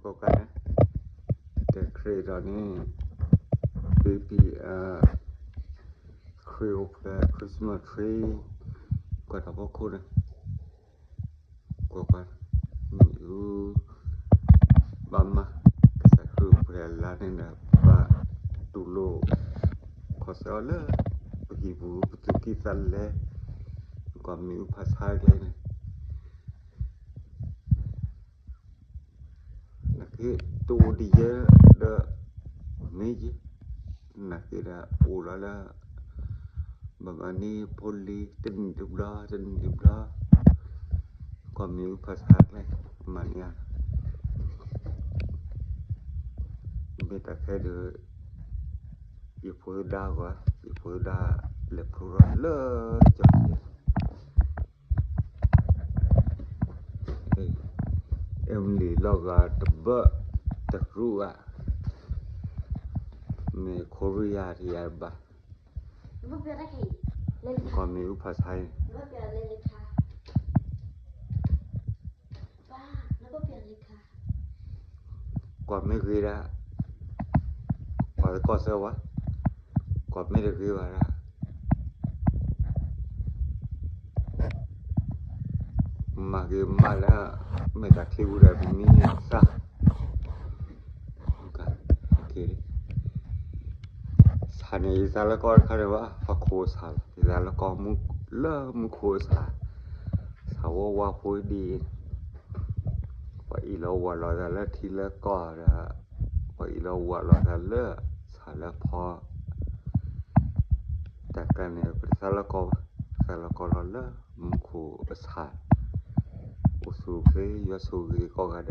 ກໍກັນນະ ແຕ່ເຄຣດອນນີ້ ປີປີ ເອີ ຄຣິສມາສທຣີ ກວ່າເທົ່າພໍ່ຄູນະ ກວ່າກັນ ມີຢູ່ ບາມາ ກະຊາຍຄືແພລານີ້ນະ ບາຕູໂລ ຂໍເຊາເລີ ປະກີປູ ປະຕູກີຕັນແລ ກວ່າມີອຸພາສາເລີຍນະ. ນະເກໂຕດີເຢເດ ເມຈິ ນະເກດາໂອລາລາ ບາມານີໂພລີ ເຕັນດິບລາ ເຕັນດິບລາ ກວ່າມີອຸພາສາເລີຍ ມາເນຍ ເມຕາແຄເດ ອີໂພດາກວ່າ ອີໂພດາ ເລໂພຣາເລີ ຈອເຈ ເອັມລີລອກກາຕະເບີ ຕະຣູອາ ເມໂຄເຣຍ ທີ່ຍາບາ ກວ່າມີອຸພາໄຊ ກວ່າມີເກດາ ກວ່າເຊວະ ກວ່າມີເກວາລາ ມາເກມາລາ ເມຕາຄິວເດ ມີສາ ໂອເຄ ສາເນ ສາລະກອນ ຄາເດວາ ຟາໂຄສາ ສາລະກອນ ມຸ ເລີ ມຸໂຄສາ ສາວະວາໂພດີ ວະອີລະວະລອ ສາລະທີລະກອ ວະອີລະວະລອ ສາລະ ສາລະພໍ ຕາກາເນ ສາລະກອ ສາລະກອ ລອ ເລີ ມຸໂຄສາ ໂອຊູເຄ ຍະຊູເຄ ກອກາເດ